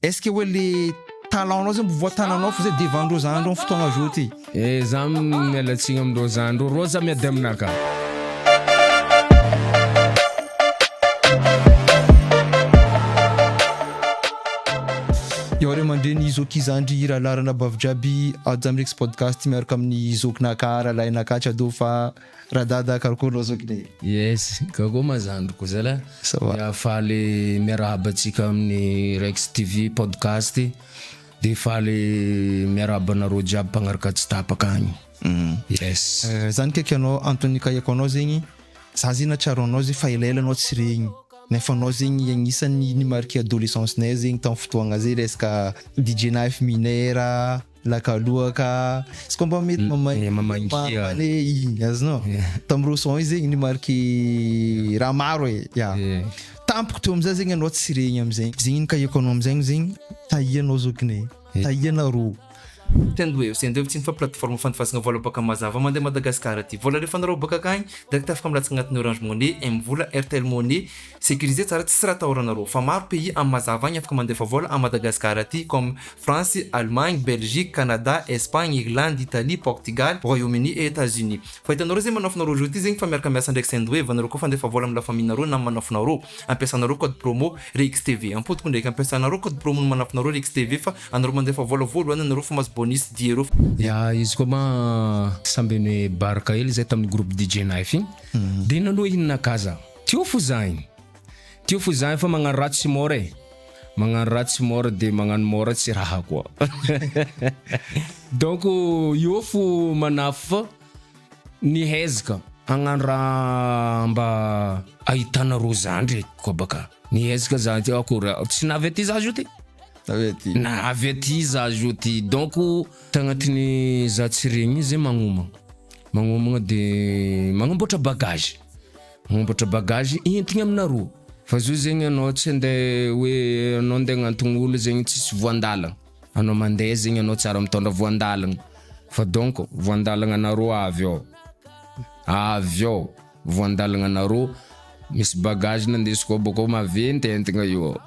Est-ce que hoe le talent-nao zay mbo voatananao fo zay devant ndreo zandry am fotoagna zao ty? Eh za miala tsigny amindreo zandry reo, reo za miady aminaka. Eo ray aman-dreny Zoky zandry rahalahy ranabavy jiaby ato Jamrix podcast miaraka amin'ny zokinaka rahalahinaka Tchado fa Radada karakôry anao zokinay? Yes, karakôry ma zandriko zalahy? Ça va. Ya faly miarahaba antsika amin'ny Rex TV podcast de faly miarahaba anareo jiaby mpagnaraka tsy tapaka agny. Yes. Zany kaiky anao antony nikahiako anao zegny, za zegny nahatsiaro anao zegny fa elaela anao tsy regny nefa anao zegny agnisan'ny ni-marquer adolescence-nay zegny tamin'ny fotoagna zay resaka DJ Knife Mineur, Lakaloaka, izy koa mba mety Eh, mamangia. mamane igny azonao tamin'ireo son io zegny ni-marquer raha maro e ya Eh. Tampoka teo amizay zegny anao tsy regny amizay zegny nikahiko anao amizay zegny tahianao zokiny e tahianareo. Sendwave, Sendwave tsy fa plateforme fandefasagna vola baka mazava mandeha Madagascar aty. Vola alefanareo baka akagny direct afaka milatsaka agnatin'ny Orange Money, M-vola, Airtel Money, Sécurisé tsara tsisy raha atahoranareo fa maro pays am mazava agny afaka mandefa vola à Madagascar aty comme France, Allemagne, Belgique, Canada, Espagne, Irlande, Italie, Portugal, Royaume Uni et Etats Unis. Fa hitanareo zegny manafinareo jour ty zegny fa miaraka miasa ndraiky Sendwave anareo koa fandefa vola am la famille nareo na am manafinareo ampiasanareo code promo RXTV ampodiko ndraiky ampiasanareo code promo ny manafinareo RXTV fa anareo mandefa vola voalohany anareo fa mahazo bonus dix euros. Ya izy koa ma samby ny baraka hely zay tamin'ny groupe DJ Knife igny de naloha iny naka za. Teo fo za igny. Teo fo za fa magnano raha tsy mora e. Magnano raha tsy mora de magnano mora tsy raha koa. Donc eo fo manafo fa nihezaka hagnano raha mba ahitanareo zandry eky koa baka. Nihezaka za ty akory tsy navy aty za zio ty. Navy aty. Navy aty za zio ty. Donc tagnatin'ny za tsy regny igny zay magnomagna. Magnomagna de magnamboatra bagage. Magnamboatra bagage entigny aminareo. Fa zao zegny anao tsy andeha hoe anao andeha agnantogno olo zegny tsisy voandalagna. Anao mandeha zegny anao tsara mitondra voandalagna. Fa donc voandalagna anareo avy ao. Avy ao voandalagna anareo misy bagage nandesiko ao bakao maventy entigna io ao.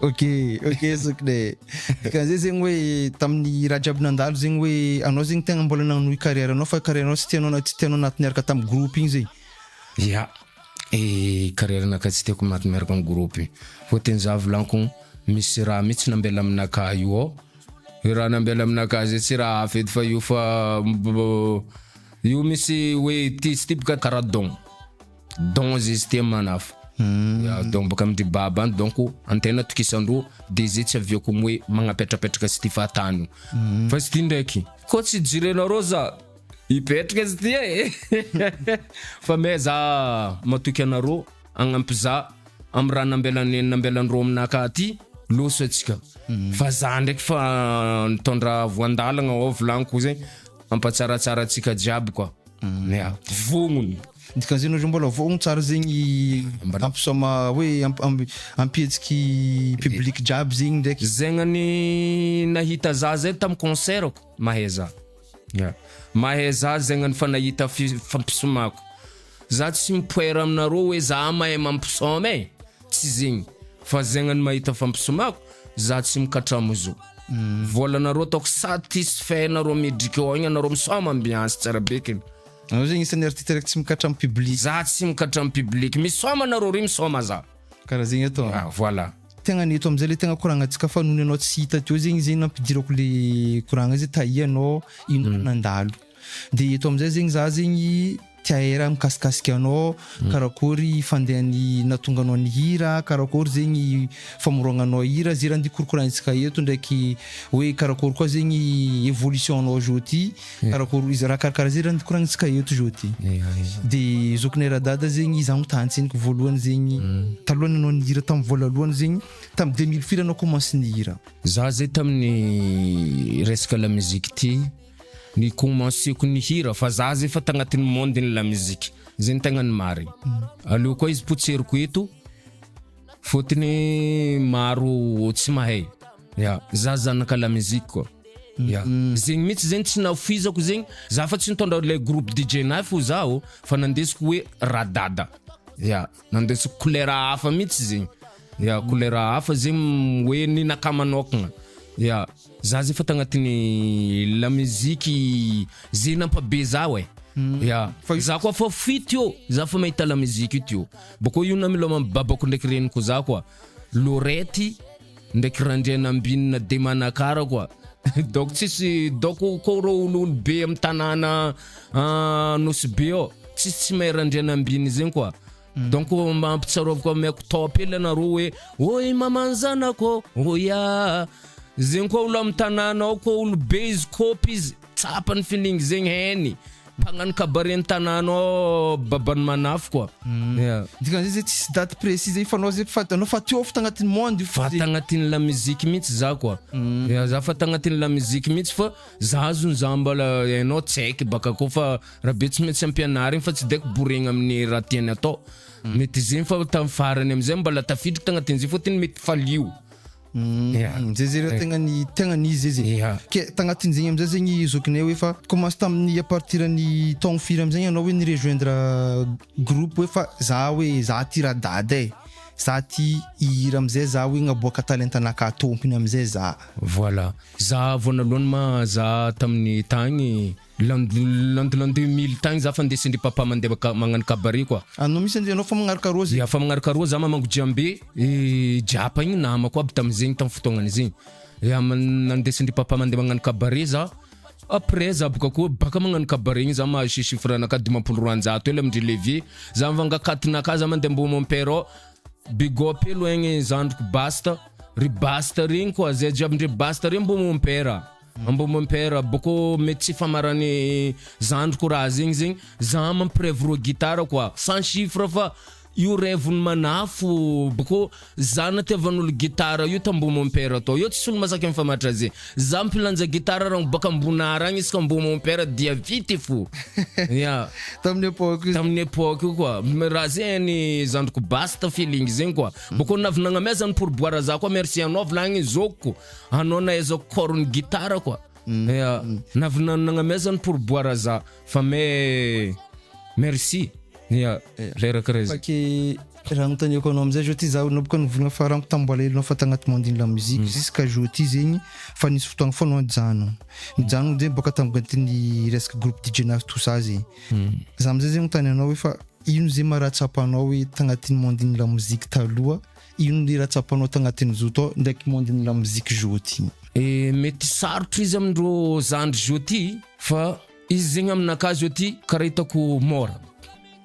Ok, ok zoky le. Dikan'izay zegny hoe tamin'ny raha jiaby nandalo zegny hoe anao zegny tegna mbola nanohy carrière anao fa carrière anao tsy tianao tsy tianao anaty niaraka tamin'ny groupe igny zegny. Ya, e carrière nakahy tsy tiako maty miaraka amin'ny groupe igny. Fôtony za volaniko misy raha mihitsy nambela aminakahy io ao, io raha nambela aminakahy zay tsy raha hafa edy fa io fa io misy hoe ty izy ty boka karaha don. Don izy ty manafo. Ya, don baka amin-dry baba any donc antena atokisandreo de zay tsy aviako am hoe magnapetrapetraka sy ty fahatany io. Fa izy ty ndraiky koa tsy jirenareo za hipetraka izy ty e. Fa mais za matoky anareo hagnampy za am raha nambelany nambelandreo aminakahy ty loso atsika. Fa za ndraiky fa nitondra voandalagna ao volagniko zegny hampatsaratsara antsika jiaby quoi. Ya, vognona. Dikan'izay anao zao mbola voagno tsara zegny hampisaoma hoe hampihetsiky public jiaby zegny ndraiky. Zegny ny nahita za zay tam concert-ko mahay za. Ya. Mahay za zegny ny fa nahita fampisomako. Za tsy mipoera aminareo hoe za mahay mampisaoma e, tsy zegny. Fa zegny ny mahita fampisomako, za tsy mikatramo zo. Volanareo ataoko satisfait nareo midriky ao igny anareo misaoma ambiance tsara be kiny. Anao zegny isan'ny artiste raiky tsy mikatramo public. Za tsy mikatramo public, misaoma nareo ry misaoma za. Karaha zegny atao. Ah voilà. Tegna ny eto amizay le tegna koragnantsika fa nony anao tsy hita teo zegny zegny nampidirako le koragna zay taia anao ino nandalo. De eto amizay zegny za zegny tia era mikasikasika anao karakôry fandehan'ny nahatonga anao nihira, karakôry zegny famorognanao hira, ze raha ndeha korokorahintsika eto ndraiky hoe karakôry koa zegny évolution anao zao ty, karakôry izy raha karakaraha zay raha ndeha koragnintsika eto zao ty. De zokinay radada zegny za notanitsiniko voalohany zegny talohan'ny anao nihira tamin'ny voalalohany zegny tamin'ny 2000 firy anao commence nihira? Za zay tamin'ny resaka la musique ty Ny commencer-ko nihira fa za zay efa tagnatin'ny monde ny la musique, zay ny tegna ny marigny. Aleo koa izy potseriko eto fôtony maro tsy mahay, ya za zanaka la musique koa, ya zegny mihitsy zegny tsy nafoizako zegny, za fa tsy nitondra le groupe DJ nahy fô zaho fa nandesiko hoe radada, ya nandesiko couleur hafa mihitsy zegny. Ya, couleur hafa zegny hoe ninakahy manôkagna. Ya, za zay efa tagnatin'ny lamoziky zay nampabe zaho e. Ya, za koa fa fito eo za fa mahita lamoziky io teo. Bôkô io namelomany babako ndraiky reniko za koa. Lorette ndraiky Randrianambinina de Manakara koa. Donc tsisy donc kô rô olo olo be amy tanàna Nosy Be ao tsisy tsy mahay Randrianambinina zegny koa. Donc mba ampitsarovako ameko top hely anareo hoe oi maman zanako oia zegny koa olo amy tanàna ao koa olo be izy kôpy izy tsapany feeling zegny hainy mpagnano cabaret ny tanàna ao baban'i Manafo koa. Yeah. Dikan'izay zay tsisy date précis zay fa anao zay fa anao fa teo fa tagnatin'ny monde io Fa tagnatin'ny la musique mihitsy za koa. Yeah, za fa tagnatin'ny la musique mihitsy fa za azony za mbala hainao tsy haiky baka koa fa Rabe tsy maintsy ampianarigny fa tsy daiko boregna amin'ny raha tiany atao. Mety zegny fa tamin'ny farany amizay mbala tafiditra tagnatin'izay fôtony mety falio. Yeah. Zay zay reo tegna ny tegna ny izy zay. Yeah. Ke tagnatin'izegny amizay zegny zokinay hoe fa commence tamin'ny à partir ny taogno firy amizay anao hoe ni-rejoindre groupe hoe fa za hoe za ty radada e. Za ty hihira amizay za hoe gnaboaka talentanakahy tompony amizay za. Voilà. Za voanalohany ma za tamin'ny tagny L'an l'an l'an 2000 tagny za fa ndesindry papa mandeha maka magnano cabaret quoi. Anao misy anjy anao fa magnaraka roa zay. Ya fa magnaraka roa za mamango jiambe jiapa igny namako aby tamizegny tam fotoagnany zegny. Ya nandesindry papa mandeha magnano cabaret za, après za boka koa baka magnano cabaret igny za mahazo chiffre anakahy 250 hely amindry levier, za mivanga katinakahy za mandeha mbô mon père ao, big up hely hoegny zandriko basta, ry basta regny koa zay jiaby ndre basta regny mbô mon père. Ambo mon père boko mety tsy famarany zandriko raha zegny zegny za mampirevy rô gitara quoi sans chiffre fa io rêve-ny manafo boko za natiavan'olo gitara io tambo mon père tao io tsisy olo masaky mifamatra ze za mpilanja gitara raha baka ambonara agny isaka ambo mon père dia vite fo ya Tamin'ny époque io. Tamin'ny époque io quoi raha zegny zandriko basta feeling zegny quoi boko navy nagnamezany pourboire za koa merci anao volagny zokiko Anao nahaizako corps ny guitare quoi. Ya, navy nagnamezany pourboire za fa mais merci. Ya, lera karaha zay. Fa ke raha anontaniako anao amizay zao ty zaho anao boka nivolagna fa raha tambola hely anao fa tagnaty monde la musique jusqu'à jour ty zegny fa nisy fotoagna fô anao nijanogno. Nijanogno zegny boka tagnatin'ny resaka groupe DJ na tout ça zegny. Za amizay zegny magnontany anao hoe fa ino zegny ma raha tsapanao hoe tagnatin'ny monde la musique taloha Ino ny raha tsapanao tagnatin'ny zo tao ndraiky monde ny lamoziky zo ty? E mety sarotro izy amindreo zandry zo ty fa izy zegny aminakahy zo ty karaha hitako mora.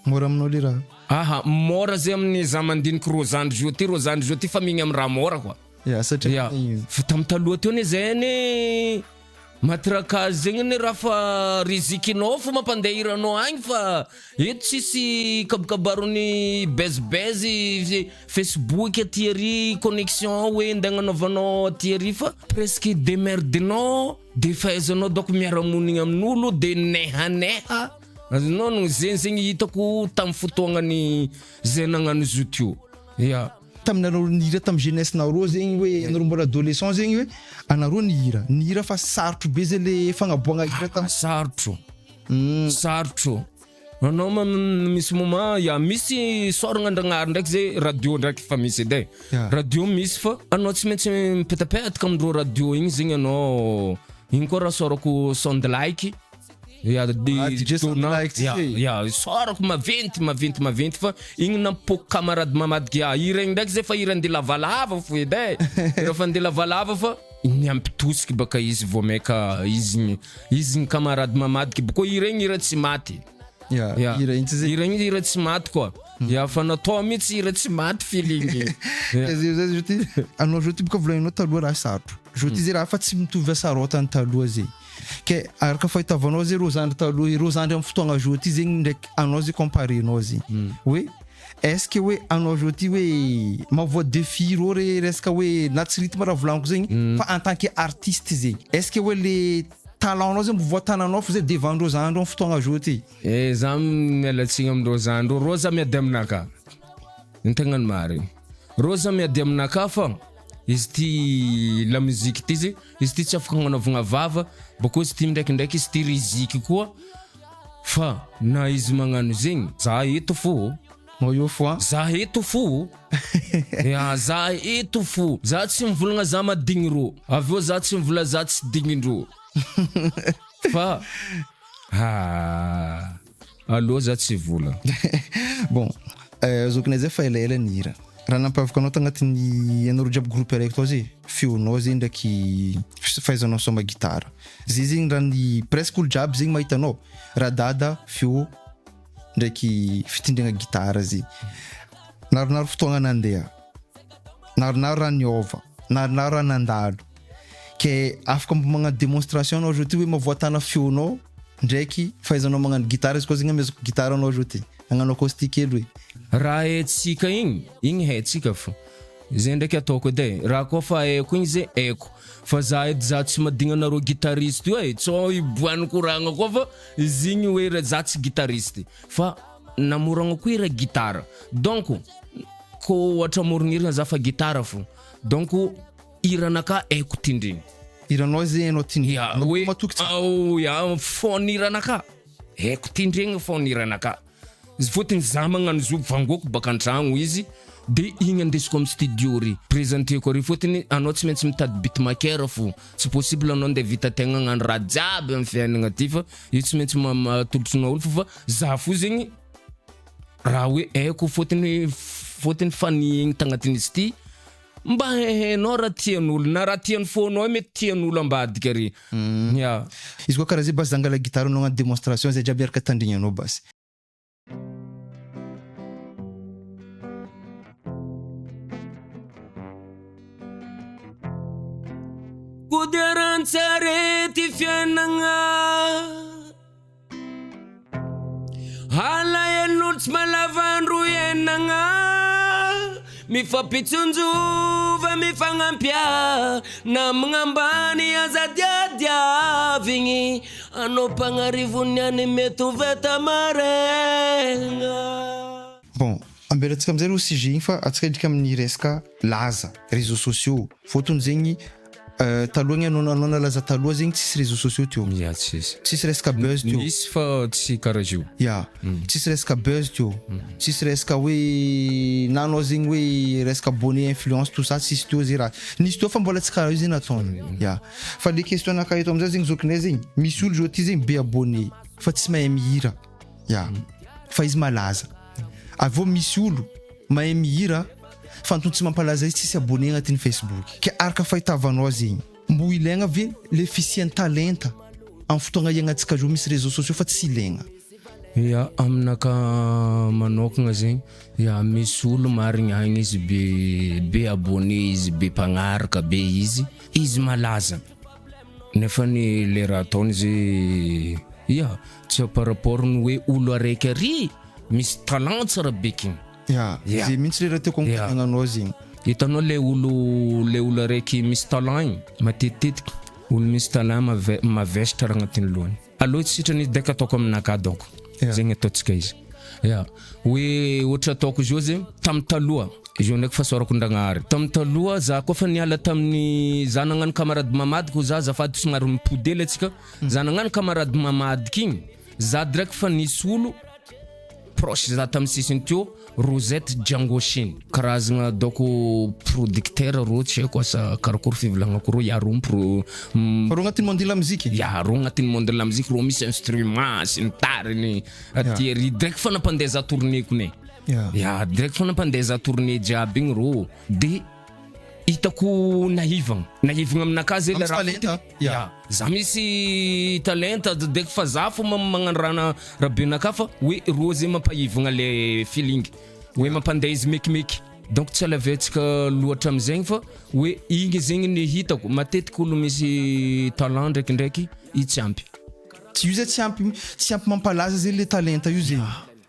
Mora aminao le raha? Aha, mora zay amin'ny za mandiniky rô zandry zo ty, rô zandry zo ty fa migny amy raha mora koa. Ya satria Ya, fa tamy taloha teo anie zay anie Matraka zegny anie raha fa rizikinao fo mampandeha hiranao agny fa eto tsisy kabokabaron'ny buzz buzz facebook aty ary connexion hoe ndeha agnanaovanao aty ary fa presque demerdinao de fahaizanao donc miara-monigny amin'olo de nehaneha azonao no zegny zegny hitako tamin'ny fotoagnany zay nagnano izy io teo ya. Taminareo nihira tam jeunesse nareo zegny hoe anareo mbola adolescent zegny hoe anareo nihira nihira fa sarotro be zay le fagnaboagna hira tam Sarotro sarotro anao ma misy moment ya misy sôragna andragnahary ndraiky zay radio ndraiky fa misy edy e radio misy fa anao tsy maintsy mipetapetaka amindreo radio igny zegny anao igny koa raha sôrako sound like Ya, di, Ah, DJ dona- Sunlight, ya, si. ya, sorako maventy maventy maventy fa igny nampipoky camarade mamadika ya hira igny ndraiky zay fa hira andeha lavalava fo edy e hira fa andeha lavalava fa niampitosiky baka izy vao maika izy igny izy igny camarade mamadika boko hira igny hira tsy maty Ya, Ya. hira igny tsy zay. Hira igny hira tsy maty koa ya fa natao mihitsy hira tsy maty feeling igny. Ya. Zay zay zao ty anao zao ty boka volagninao taloha raha sarotro. Zao ty zay raha fa tsy mitovy hasarotany taloha zay. Ke araka fahitavanao zay reo zandry taloha ireo zandry amin'ny fotoagna jour ty zegny ndraiky anao zay comparenao zegny hoe est ce que hoe anao jour ty hoe mahavoa défi reo re resaka hoe na tsy rythme raha volagniko zegny fa en tant que artiste zegny est ce que hoe le talent-nao zegny mbo voatananao fo zay devant ndreo zandry amin'ny fotoagna jour ty? Eh za miala tsigny amindreo zandry reo, reo za miady aminakahy, ny tegna ny marigny, reo za miady aminakahy fa izy ty la musique ty ze Izy ty tsy afaka agnanaovagna vava, bakeo izy ty ndraikindraiky izy ty riziky koa fa na izy magnano zegny za eto fô. Anao io fo an. Za eto fo ya za eto fo za tsy mivolagna za madigny rô avy eo za tsy mivola za tsy dignindrô fa haa aleo za tsy hivola. Bon, zokinay zay fa elaela ny hira. Raha nampiavaka anao tagnatin'ny anareo jiaby groupe araiky tao zay, feonao zegny ndraiky fahaizanao misôma gitara. Zay zegny raha ny presque olo jiaby zegny mahita anao, Radada feo ndraiky fitindregna gitara zegny. Naronaro fotoagna nandeha, naronaro raha niôva, naronaro raha nandalo. Ke afaka mba magnano démonstration anao zao ty hoe mahavoatana feonao ndraiky fahaizanao magnano gitara izy koa zegny amezako gitara anao zao ty, hagnano acoustique hely hoe. Raha haintsika igny, igny haintsika fô. Zay ndraiky ataoko edy e, raha koa fa haiko igny zay haiko, fa za edy za tsy madigna anareo guitariste io e, tsao hiboahany koragna koa fa izy igny hoe za tsy guitariste fa namoragna koa hira gitara donc ko ohatra amorogno hira za fa gitara fô donc hiranakahy haiko tindregny. Hiranao zay hainao tindregny, Ya, anao hoe matoky tsara. ao ya fôn'ny hiranakahy haiko tindregny fôn'ny hiranakahy. Izy fôtony za magnano izy io vangoako baka antragno izy de igny andesiko am studio ry presenteko ary fôtony anao tsy maintsy mitady beat maker fô tsy possible anao nde vita tegna agnano raha jiaby am fiainagna ty fa io tsy maintsy atolotrinao olo fô fa za fo zegny raha hoe aiko fôtony fôtony fa niaigny tagnatin'izy ty mba haihainao raha tian'olo na raha tian'ny fônao mety tian'olo ambadika ary ya. Izy koa karaha zay basy zangala gitara anao agnano démonstration zay jiaby hiaraka tandrignanao basy. Kodiaran-tsarety fiainagna Alahelon'olo tsy malavandro iainagna Mifampitsinjova mifagnampia Namagna ambany aza diadiavigny Anao mpagnarivo niany mety ho veta maregna. Bon, ambelatsika amizay aloha sujet igny fa atsika hidrika amin'ny resaka laza, réseaux sociaux, fôtony zegny taloha igny anao anao nalaza taloha zegny tsisy réseaux sociaux teo, Ya tsisy. tsisy resaka buzz teo. Nisy fa tsy karaha zio. Ya, tsisy resaka buzz teo, tsisy resaka hoe na anao zegny hoe resaka abonné influence tout ça tsisy teo zay raha, nisy teo fa mbola tsy karaha io zegny nataony, ya. Fa le question anakahy eto amizay zegny zokinay zegny, misy olo zao ty zegny be abonné fa tsy mahay mihira, ya, fa izy malaza, avy eo misy olo mahay mihira fa antony tsy mampalaza izy tsisy abonné agnatin'ny facebook, ke araka fahitavanao zegny mbo ilaigna ve le fisian'ny talenta amin'ny fotoagna iaignantsika zao misy réseaux sociaux fa tsy ilaigna? Ya, aminakahy manokagna zegny, ya misy olo marigny agny izy be be abonné izy be mpagnaraka be izy, izy malaza nefany le raha ataony izy ya tsy par rapport ny hoe olo araiky ary misy talent tsara be kiny. Ya, Ya. zay mihitsy le raha tiako Ya. anontaniana anao zegny. Hitanao le olo le olo araiky misy talent igny, matetitetiky olo misy talent mave- mavesatra raha agnatin'ny lohany. Aleo tsy sitrany izy deka ataoko aminakahy donc. Ya. Zegny ataontsika izy. Ya. Hoe ohatra ataoko zao zegny, tamin'ny taloha, izy io ndraiky fahasoarako Ndragnahary. Tamin'ny taloha za koa fa niala tamin'ny, za nagnano camarade mamadika za azafady somary mipody hely antsika, za nagnano camarade mamadika igny, za direct fa nisy olo proche za tamin'ny sisiny teo, Rosette Django Chine, karazagna daoko producteur rô tsy haiko asa karakory fivolagnako rô, ya rô mipro Fa rô agnatin'ny monde la musique? Ya rô agnatin'ny monde la musique rô misy instrument sy ny tariny aty ary direct fa nampandeha za tournée kone. Ya. Ya direct fa nampandeha za tournée jiaby igny rô de hitako nahivagna, nahivagna aminakahy zay le Misy raha talenta. Ya, za misy talenta de fa za fô magnano raha rahabenakahy fa hoe rô zay mampahivagna le feeling, hoe mampandeha izy mekimeky. Donc tsy alaventsika loatra amizegny fa hoe igny zegny ny hitako, matetiky olo misy talent ndraikindraiky i tsy ampy. Tsy io zay tsy ampy tsy ampy mampalaza zay le talenta io zegny.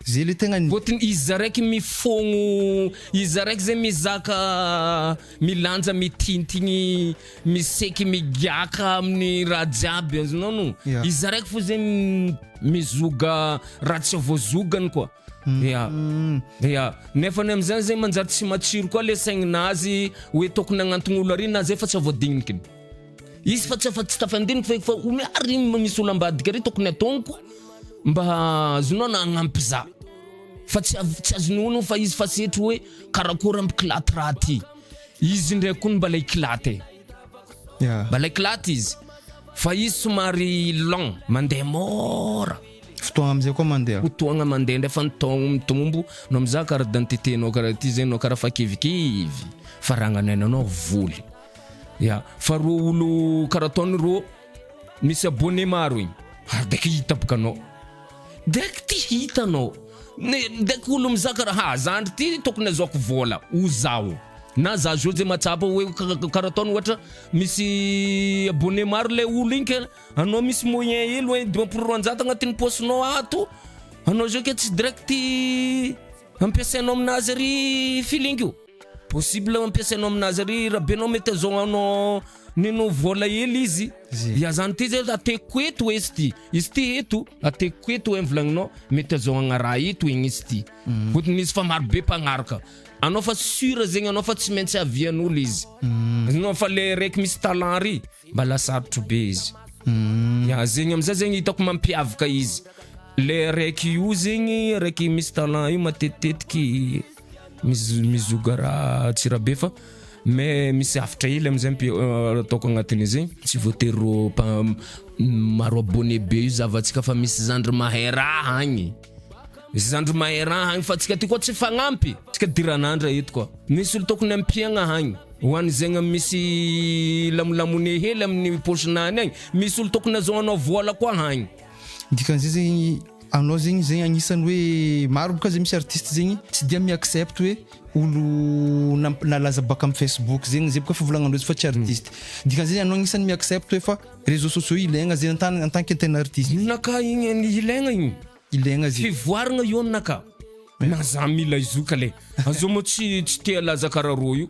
Zay le tegna ny. Fôtony izy zaraiky mifôgno, izy zaraiky zay mizaka milanja mitintigny miseky migiaka amin'ny raha jiaby azonao no. Ya. Izy zaraiky fô zay mizoga raha tsy voazogany koa. Ya. Ya. Nefany amizany zay manjary tsy matsiro koa le saigninazy hoe tokony agnantogno olo ary na zay fa tsy voadiniky. Izy fa tsy afa tsy tafandinika fa efa omeo ary misy olo ambadika ary tokony ataoniko mba azonao na hagnampy za. Fa tsy tsy azony ono fa izy fa setry hoe karakory ampikilaty raha ty. Izy ndraiky koa mbala hikilaty e. Mbala hikilaty izy. Fa izy somary lent, mandeha môra. Fotoagna amizay koa mandeha. Fotoagna mandeha ndray fa ny taogno mitombo, anao mizaha carte d'identité-nao karaha ty zegny anao karaha fa kivikivy fa raha agnanainanao voly. Ya, fa rô olo karaha ataony rô misy abonné maro igny, ary beka hita boka anao, direct hitanao, ndraiky olo mizaha karaha ha zandry ty tokony azahoako vôla ho zaho, na za zao zay mahatsapa hoe karaha ataony ohatra misy abonné maro le olo igny ke anao misy moyen hely hoe 250 agnatin'ny paosinao ato, anao zao ke tsy direct ampiasainao aminazy ary feeling io. Possible ampiasainao aminazy ary rabenao mety azahoanao nino vola hely izy. Ya zany ty zay atekiko eto izy ty. Izy ty eto atekiko eto en volagninao mety azahoagna raha eto igny izy ty. Fotony izy fa maro be mpagnaraka. Anao fa sûr zegny anao fa tsy maintsy avian'olo izy. Anao fa le raiky misy talent ry mbala sarotro be izy. Ya zegny amizay zegny hitako mampiavaka izy. Le raiky io zegny raiky misy talent io matetitetiky Mizoga raha Antsirabe fa mais misy hafatra hely amizay ataoko agnatin'izy igny, tsy voatery rô maro abonné be io zavantsika fa misy zandry mahay raha agny, misy zandry mahay raha agny fa antsika ty koa tsy fagnampy, tsika diran'andra eto koa, misy olo tokony ampiagna agny ho an'izegny misy lamolamone hely amin'ny paosinany agny, misy olo tokony azahoanao vola koa agny. Dikan'izay zegny anao zegny zegny agnisan'ny hoe maro boka zay misy artiste zegny tsy dia mi-accepte hoe olo nalaza baka amin'ny facebook zegny zay boka fivolagnandreo fa tsy artiste. Dikan'izay anao agnisan'ny mi-accepte hoe fa réseaux sociaux ilaigna zegny en tant que tena artiste. Aminakahy igny ilaigna igny. Ilaigna zegny. Fivoaragna io aminakahy. Na za mila izy io kale. Azao moa tsy tsy te halaza karaha rô io.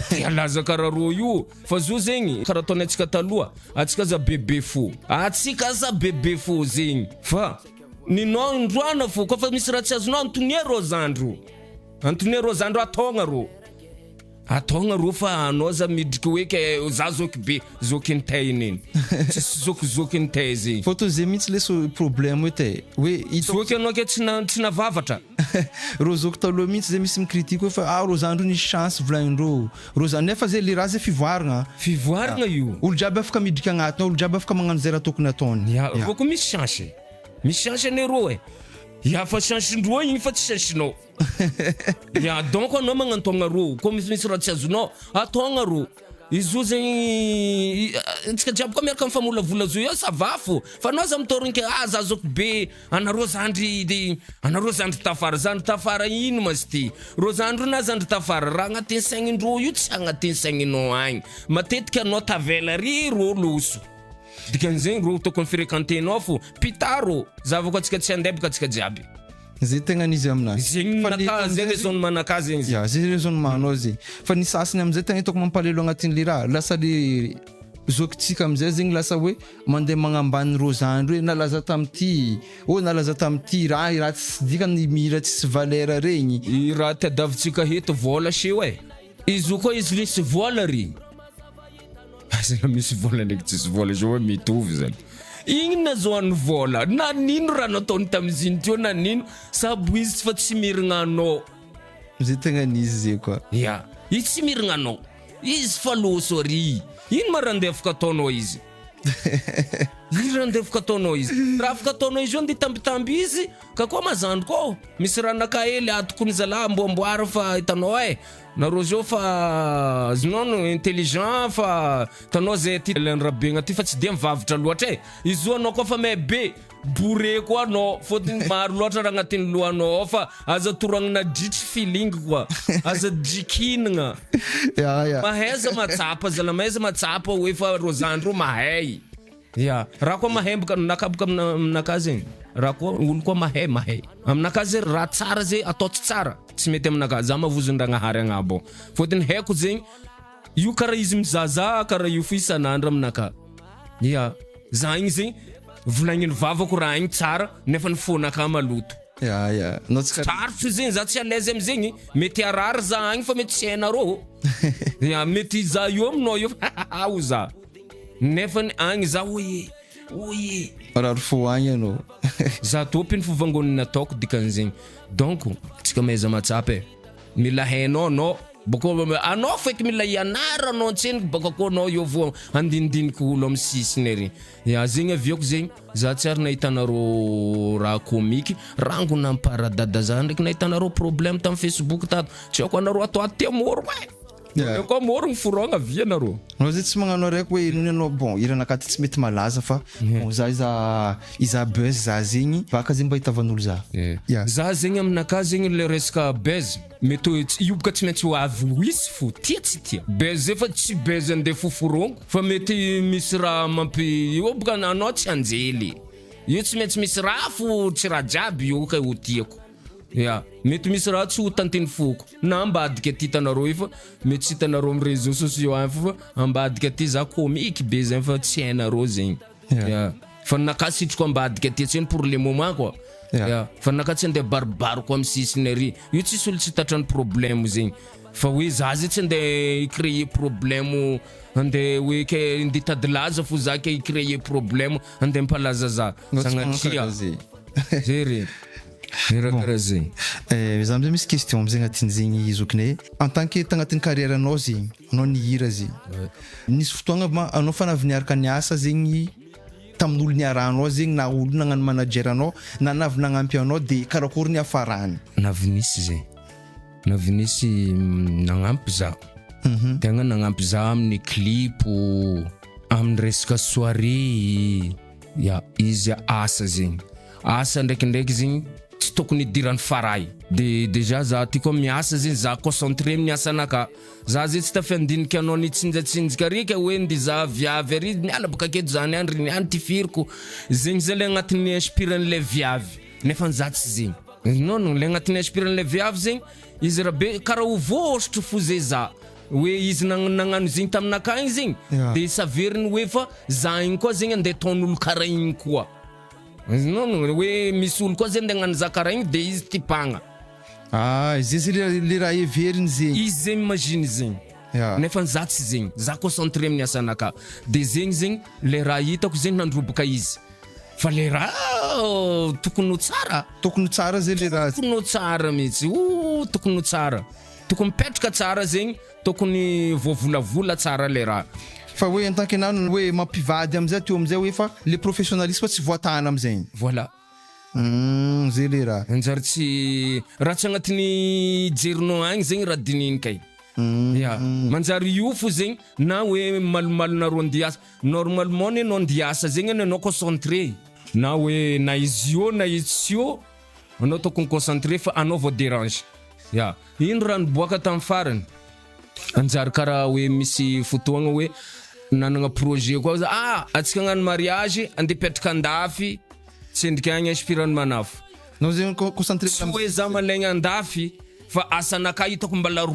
Te halaza karaha rô io. Fa zo zegny karaha ataony antsika taloha, antsika aza bebe fô. Antsika aza bebe fô zegny. Fa ninao indroana fô koa fa misy raha tsy azonao antonia rô zandry ô. Antonia rô zandry ô ataogna rô. Ataogna rô fa anao aza midriky hoe ke za zoky be, zokin-tay neny. Tsisy zoky zokin-tay zegny. Fôtony zay mihitsy lesy problème hoe te hoe hitako. Zoky anao ke tsy na tsy navavatra. Rô zoky taloha mihitsy zay misy mi-critique hoe fa ah rô zandry io nisy chance volagnindrô rô zandry nefa zay le raha zay fivoaragna Fivoaragna io. Olo jiaby afaka midriky agnatiny ao, olo jiaby afaka magnano zay raha tokony ataony. Ya, rô koa misy chance e. Misy chance anie rô e. Ya fa chance-ndrô igny fa tsy chance-nao. Ya donc anao magnantôgna rô, koa misimisy raha tsy azonao, ataogna rô. Izy io zegny antsika jiaby koa miaraka mifamolavola zo io ça va fô fa anao aza mitôrigny ke ah za zoky be anareo zandry de anareo zandry tafara zandry tafara ino ma izy ty rô zandry io na zandry tafara raha agnatin'ny saignindrô io tsy agnatin'ny saigninao agny matetika anao tavela ary rô loso dikan'izegny rô tokony fréquentenao fô pita rô zavako antsika tsy andebaka antsika jiaby. Zay tegna nizy aminazy. Zegny Fa ny nata zegny raisonnement naka zegny izy. Ya, zay raisonnement anao zegny. Fa ny sasany amizay tegna hitako mampalahelo agnatin'le raha, lasa le zokintsika amizay zegny lasa hoe mandeha magnambany rô zandry hoe nalaza tamity, oh nalaza tamity raha raha tsisy dikany mihira tsisy valeur regny. I raha tadiavintsika eto vôla seho e. Izy io koa izy nisy vôla ry. Aza misy vôla ndraiky tsisy vôla zao hoe mitovy zany. Igny nazoany vôla, nanino raha nataony tamiziny teo nanino, sabo izy fa tsy mirigna anao. Zay tegna nisy zay koa. Ya, izy tsy mirigna anao, izy fa loso ary, ino ma raha ndeha afaka ataonao izy? Ino raha ndeha afaka ataonao izy? Raha afaka ataonao izy io ndeha hitambitamby izy, ka koa ma zandriko ô, misy raha naka hely atoko ny zalahy amboamboary fa hitanao e. Nareo zao fa znao no intelligent fa tanao zay aty Rabegna aty fa tsy dia mivavitra loatra e! Izy io anao koa fa may be bourré koa anao fôtony maro loatra raha agnatin'ny lohanao ao fa aza toragnina dritry feeling koa aza drikinigna mahaiza mahatsapa zala mahaiza mahatsapa hoe fa rô zandry rô mahay. Ya, raha koa mahay boka aminakahy boka aminakahy zegny, raha koa olo koa mahay mahay, aminakahy zay raha tsara zay atao tsy tsara tsy mety aminakahy, za mavozon-dragnahary agnabo ao, fôtony haiko zegny io karaha izy mizahazaha karaha io fo isan'andro aminakahy, ya, za igny zegny volagnin'ny vavako raha igny tsara nefa ny fônakahy maloto. Ya ya, anao tsy karaha. Sarotro zegny, za tsy à l'aise amizegny, mety harary za agny fa mety tsy hainareo, ya mety za io aminao io fa ho za. Nefany agny za hoe. Oye! Marary fo agny anao. Za tôpiny fo vangony nataoko dikan'izegny. Donc tsika mahaiza mahatsapa e. Mila hainao anao bôkô anao feky mila ianaranao antsendriky bôka koa anao eo vao andinidiniky olo amin'ny sisiny ary. Ya zegny aviako zegny za tsy ary nahitanareo raha comique rango namparadada za ndraiky nahitanareo problème tam facebook tato tsy haiko anareo ato ato ty amorogno e. Eo koa amorogno forogna avia nareo. Anao zay tsy magnano araiky hoe nony anao bon hiranakahy ty tsy mety malaza fa bon za iza iza buzz za zegny vaka zegny mba hitavan'olo za. Yeah. Za zegny aminakahy zegny le resaka buzz mety hoe io boka tsy maintsy ho avy ho hisy fo tia tsy tia buzz zay fa tsy buzz andeha foforongo fa mety misy raha mampi io boka anao tsy anjely io tsy maintsy misy raha fo tsy raha jiaby io kay ho tiako. Ya, mety misy raha tsy ho tantiny foko na ambadika aty hitanareo io fa mety tsy hitanareo amin'ny réseaux sociaux any fa ambadika aty za comique be zegny fa tsy hainareo zegny. Ya, fa ninakahy sitriko ambadika aty atsena pour le moment quoi. Ya, fa ninakahy tsy andeha baribariko amin'ny sisiny ary, io tsisy olo tsy tratran'ny problème zegny fa hoe za zay tsy andeha hi-créer problème andeha hoe ke andeha hitady laza fo za ke hi-créer problème andeha hampalaza za, sagnatria zay re. Raha karaha zegny. Eh, za amizay misy question amizay agnatin'izegny zokinay. En tant que tagnatin'ny carrière anao zegny, anao nihira zegny. Nisy fotoagna ma anao fa navy niaraka niasa zegny tamin'olo niarahanao zegny na olo nagnano manager anao na navy nagnampy anao de karakôry niafarany? Navy nisy zegny. Navy nisy nagnampy za. Tegna nagnampy za amin'ny clip, amin'ny resaka soirée. Ya, izy asa zegny. Asa ndraikindraiky zegny tsy tokony hidiran'ny farahy. De déjà za ty koa miasa zegny za concentré amin'ny asanakahy. Za zegny tsy tafiandinika anao nitsinjatsinjaka ary ka hoe ndeha hizaha viavy ary miala baka aketo za niany ry niany tifiriko. Zegny zay le agnatin'ny inspiran'ilay viavy nefa za tsy zegny. Non non le agnatin'ny inspiran'ilay viavy zegny izy rabe karaha ho voahosotro fo zay za. Hoe izy nagnano zegny taminakahy igny zegny de saveriny hoe fa za igny koa zegny andeha ataon'olo karaha igny koa. Non non hoe misy olo koa zegny andeha hagnano za karaha igny de izy tipagna. Ah zay zay le le raha heveriny zegny. Izy zegny imagine zegny. Nefa za tsy zegny, za concentré amin'ny asanakahy. De zegny zegny le raha hitako zegny nandroboka izy. Fa le raha tokony ho tsara. Tokony ho tsara zay le raha. Tokony ho tsara mihitsy, oh tokony ho tsara. Tokony mipetraka tsara zegny, tokony voavolavola tsara le raha. Fa hoe en tant que enao hoe mampivady amizay teo amizay hoe fa le professionnalisme tsy voatahana amizay. Voilà. Humm zay le raha. Manjary tsy, raha tsy agnatin'ny jerinao agny zegny raha dinihiny kay. Ya, manjary io fo zegny na hoe malomalonareo andeha hiasa, normalement anie anao andeha hiasa zegny anie anao concentré, na hoe na izy eo na izy tsy eo, anao tokony concentré fa anao vao derange. Ya, ino raha niboaka tamin'ny farany? Anjary karaha hoe misy fotoagna hoe nanagna projet koa za, ah antsika hagnano mariage andeha hipetraka andafy, tsendriky agny inspirany manafo. Anao zegny concentré Tsy hoe za malaigna andafy fa asanakahy hitako mbala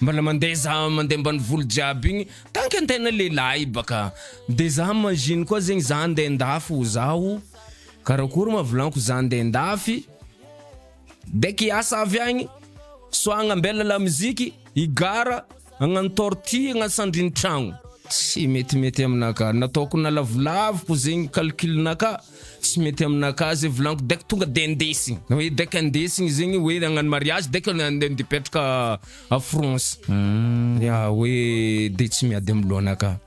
mbala mandeha za mandeha ambanivolo jiaby igny tant que antegna lehilahy baka de za imagine koa zegny za andeha andafy ho zaho Karakory ma volaniko za ndeha ndafy dès hiasa avy agny soit agnambela la musique higara hagnano tortue hagnano sandriny tragno tsy metimety aminakahy nataoko nalavolavoky zegny calcul nakahy tsy mety aminakahy zay volaniko dès tonga de andesigny hoe dès andesigny zegny hoe hagnano mariage dès andeha hipetraka à France ya hoe de tsy miady amy lohanakahy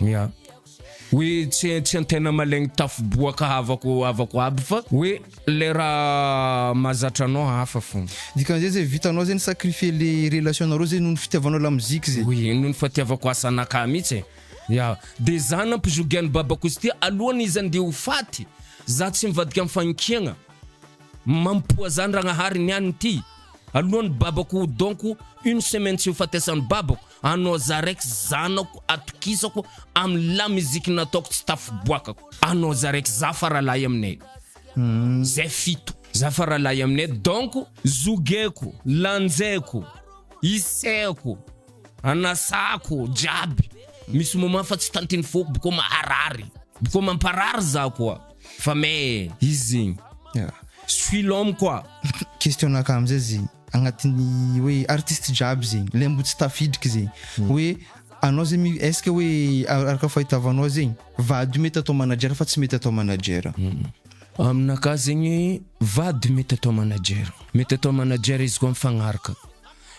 ya. Hoe tsy tsy antena malaigny tafiboaka havako havako aby fa hoe le raha mahazatra anao hafa fô. Dikan'izay zay vitanao zay ni-sacrifier le relation-nareo zay noho ny fitiavanao lamoziky zay. Oui, noho ny fatiavako asanakahy mihitsy e. Ya, de za nampizogian'i babako izy ty alohan'ny izy andeha ho faty, za tsy mivadika amin'ny fagnikiagna, mampoa za Ndragnahary niany ty, alohan'ny babako donc une semaine tsy hofatesan'ny babako, Anao za raiky zanako atokisako am la musique nataoko tsy tafiboakako anao za raiky za faralahy aminay zay fito za faralahy aminay donc zogeko lanjaiko isaiko anasako jiaby misy moment fa tsy tantiny foko boko maharary boko mamparary za koa fa mais izy zegny suis l'homme quoi. Question nakahy amizay zegny. Agnatin'ny hoe artiste jiaby zegny, le mbo tsy tafidriky zegny, hoe. Anao zegny est ce que hoe araka fahitavanao zegny vady io mety atao manager fa tsy mety atao manager? Aminakahy zegny vady mety atao manager, mety atao manager izy koa mifagnaraka,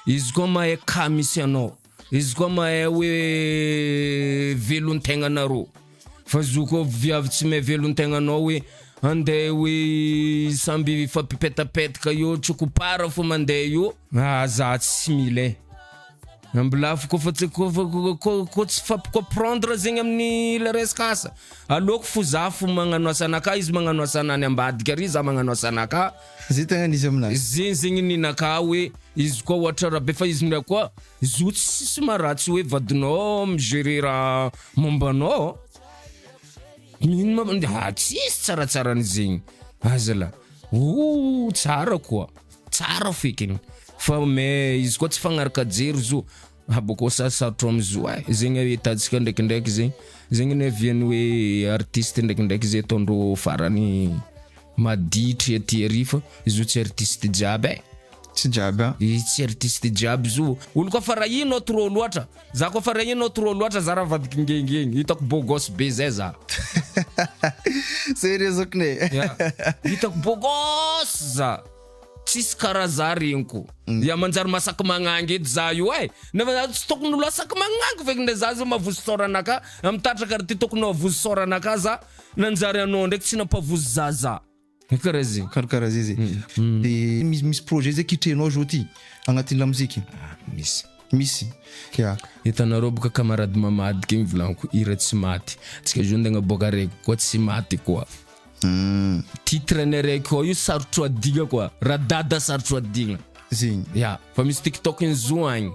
izy koa mahay cas misy anao, izy koa mahay hoe velon-tegnanareo, fa zo koa viavy tsy mahay velon-tegnanao hoe andeha hoe samby hifampipetapetaka eo tsokopara fô mandeha eo, ah za tsy mila e. Ambilafy koa fa tsy koa tsy fampicomprendre zegny amin'ny le resaka asa. Aleoko fo za fo magnano asanakahy izy magnano asanany ambadika ary za magnano asanakahy. Zay tegna nisy aminazy. Zegny zegny ninakahy hoe izy koa ohatra raha be fa izy ndraiky koa zo tsisy maharatsy hoe vadinao mi-gerer raha momba anao. Ino ma tsisy tsaratsaran'izegny azala. Ooh tsara koa. Tsara fekiny fa mais izy koa tsy fagnaraka jery zo ah bôkô sa sarotro amzo eh, zegny ahitantsika ndraikindraiky zegny, zegny niavian'ny hoe artiste ndraikindraiky zay ataondreo farany maditry aty ary fa izy io tsy artiste jiaby eh. Tsy jiaby an. Izy tsy artiste jiaby zo, olo koa fa raha inao trop loatra, za koa fa raha inao trop loatra za raha avadiky ngengeny, hitako beau gosse be zay za. Sérieux zokiny e. Ya, hitako beau gosse za. Tsisy karaha za regniko. Ya manjary masaky magnangy edy za io ai. Nefa za tsy tokony ho lasaky magnangy feky ndre za zao mahavozo sôranakahy, mitaratra karaha ty tokony hahavozo sôranakahy za, nanjary anao ndraiky tsy nampavozo za za. Karaha zegny. Karakaraha zay zay. De misy misy projet zay kitrehinao zao ty agnatin'ny lamoziky? Misy. Misy. Ya. Hitanareo boka camarade mamadika igny volagniko hira tsy maty. Tsika zao ndeha agnaboaka araiky koa tsy maty koa. Titre ny araiky ao io sarotro adigna koa. Radada sarotro adigna. Zegny. Ya, fa misy tiktok ny zo agny.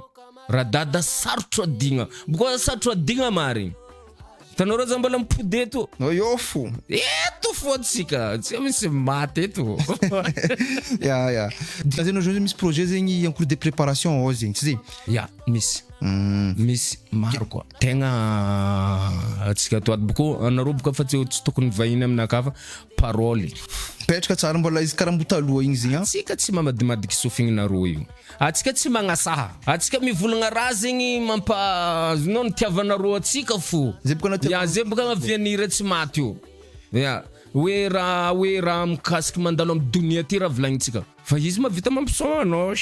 Radada sarotro adigna. Boka sarotro adigna marigny. Hitanareo za mbola mipody eto. No eo fo. Eto fo antsika. Tsy misy maty eto. Ya ya. Dikazay zao misy projet zegny en cours de préparation ao zegny, tsy zegny? Ya, misy. Misy maro koa. Tegna antsika ato ato boko anareo boka fa tsy tsy tokony vahiny aminakahy fa parole. Mipetraka tsara mbola izy karaha mbo taloha igny zegny an. Antsika tsy mamadimadiky sofignareo io. Antsika tsy magnasaha. Antsika mivolagna raha zegny mampa azonao nitiavanareo antsika fo. Zay boka natiavanareo. Ya zay boka navian'ny hira tsy maty io. Ya hoe raha hoe raha mikasiky mandalo amy donia ty raha volagnintsika. Fa izy mahavita mampisaoma anao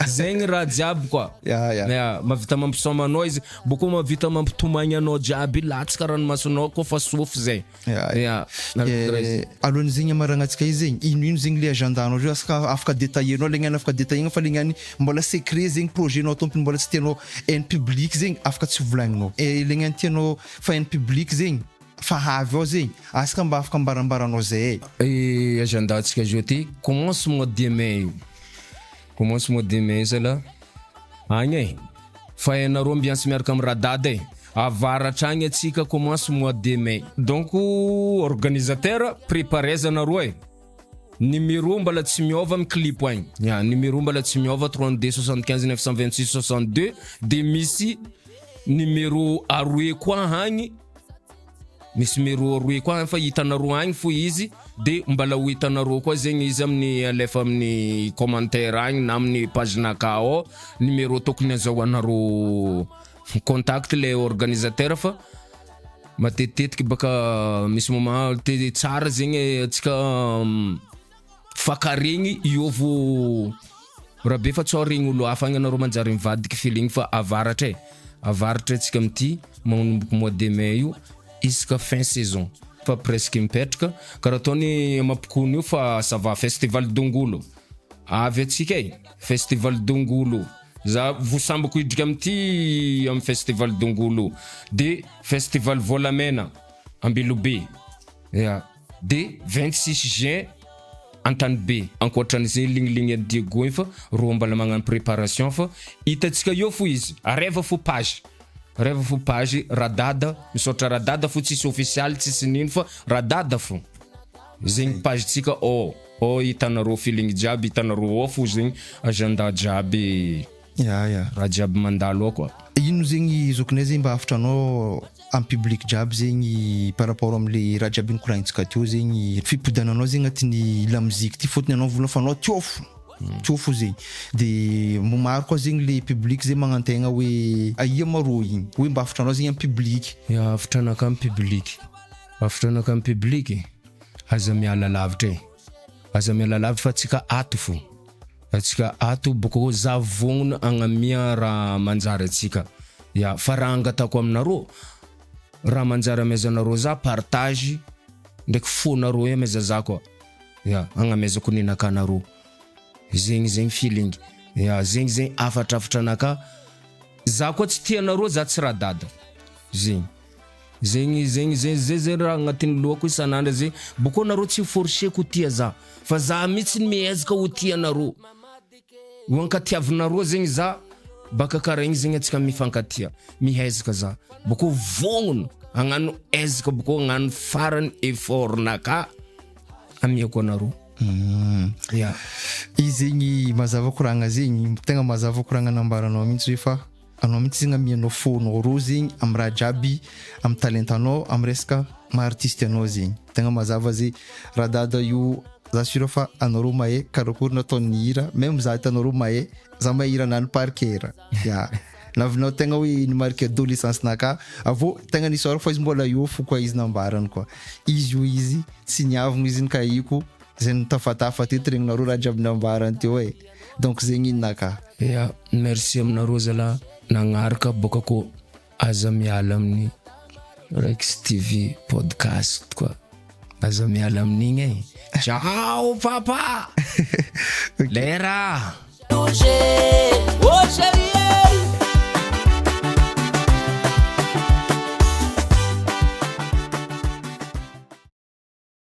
Zegny raha jiaby koa. Ya, mahavita mampisaoma anao izy, bôkô mahavita mampitomagny anao jiaby, latsaka ranomasonao koa fa sôfy zay. Ya. Alohan'ny zegny hamaragnantsika izy zegny, ino ino zegny le agenda-nao zao afaka afaka détailler-nao le niany afaka détailler-gna fa le niany mbola secret zegny projet-nao tompony mbola tsy tianao hain'ny public zegny afaka tsy volagninao. Le niany tianao fa hain'ny public zegny. Fa avy ao zegny, asa mba afaka ambarambaranao zay e. Agenda-ntsika zao ty commence mois de mai io, commence mois de mai zalah agny e, fa hainareo ambiance miaraka am radada e, avaratra agny atsika commence mois de mai, donc organisateur preparez anareo e, numéro mbala tsy miôva am clip agny, ya numéro mbala tsy miôva 32 75 926 62 de misy numéro aroe koa agny. Misy mero aroe koa agny fa hitanareo agny fo izy de mbala ho hitanareo koa zegny izy amin'ny alefa amin'ny commentaire agny na amin'ny page naka ao numéro tokony azahoanareo contact le organisateur fa matetitetiky baka misy moment te tsara zegny antsika Fakaregny iôvo Rabe fa tsao regny olo hafa agny anareo manjary mivadiky feeling fa avaratra e, avaratra antsika amty magnomboky mois de mai io isaka fin saison fa presque mipetraka karaha ataony mampikony io fa ça va festival dongolo avy atsika e, festival dongolo za vosambako hidriky amty am festival dongolo de festival volamena ambilobe ya. De 26 juin Antanibe. Ankoatran'izay ligniligny an'i Diego iny fa rô mbala magnano préparation fa hitantsika eo fo izy. Areva fo page. Areva fo page Radada, misaotra Radada fo tsisy ofisialy tsisy nino fa Radada fo. Zegny page tsika ao, ao hitanareo feeling jiaby, hitanareo ao fo zegny agenda jiaby. Ya ya. Raha jiaby mandalo ao koa. Ino zegny zokinay zegny mba hafitranao am public jiaby zegny par rapport amle raha jiaby nokoragnintsika teo zegny fipodananao zegny agnatin'ny lamoziky ty fôtony anao mivolagna fa anao tiôfo. Teo fo zegny. De mbo maro koa zegny le public zegny magnantegna hoe aia ma rô igny? Hoe mba hafatra anao zegny am public. Ya hafatra anakahy am public, hafatra anakahy am public, aza miala lavitra e, aza miala lavitra fa antsika ato fô, antsika ato bôka za vognona agnamia raha manjary antsika, ya fa raha angatahako aminareo, raha manjary amezanareo za partage ndraiky fônareo ameza za koa, ya agnamezako ninakahy Zegny zegny feeling. Ya zegny zegny hafatrafatra anakahy. Za koa tsy tia anareo za tsy radada. Zegny. Zegny zegny zegny zay zegny raha agnatin'ny lohako isan'andro zegny. Bôkô nareo tsy forcer-ko ho tia za. Fa za mihitsy miezaka ho tia anareo. Ho ankatiavinareo zegny za baka karaha igny zegny antsika mifankatia. Mihezaka za. Bôkô vognona hagnano ezaka bôkô hagnano farany effort-nakahy amiako anareo. Ya. Izy zegny mazava koragna zegny, tegna mazava koragna nambaranao mihitsy hoe fa anao mihitsy zegny amianao fônao rô zegny amy raha jiaby, amy talentanao, amy resaka maha artiste anao zegny. Tegna mazava zay. Radada io za sûr fa anareo mahay karakôry nataony ny hira, même za hitanareo mahay, za mahay hiranany par coeur. Ya. Navinao tegna hoe ni-marquer adolescence-nakahy, avô tegna nisaorako fa izy mbola eo fo koa izy nambarany koa. Izy io izy. Tsy niavogno izy nikahiko zay nitafatafa teto regninareo raha jiaby nambarany teo e donc zegny inona ka. Ya merci aminareo zalah nagnaraka boka ko aza miala amin'ny Rex TV podcast koa aza miala amin'igny e ciao papa lera.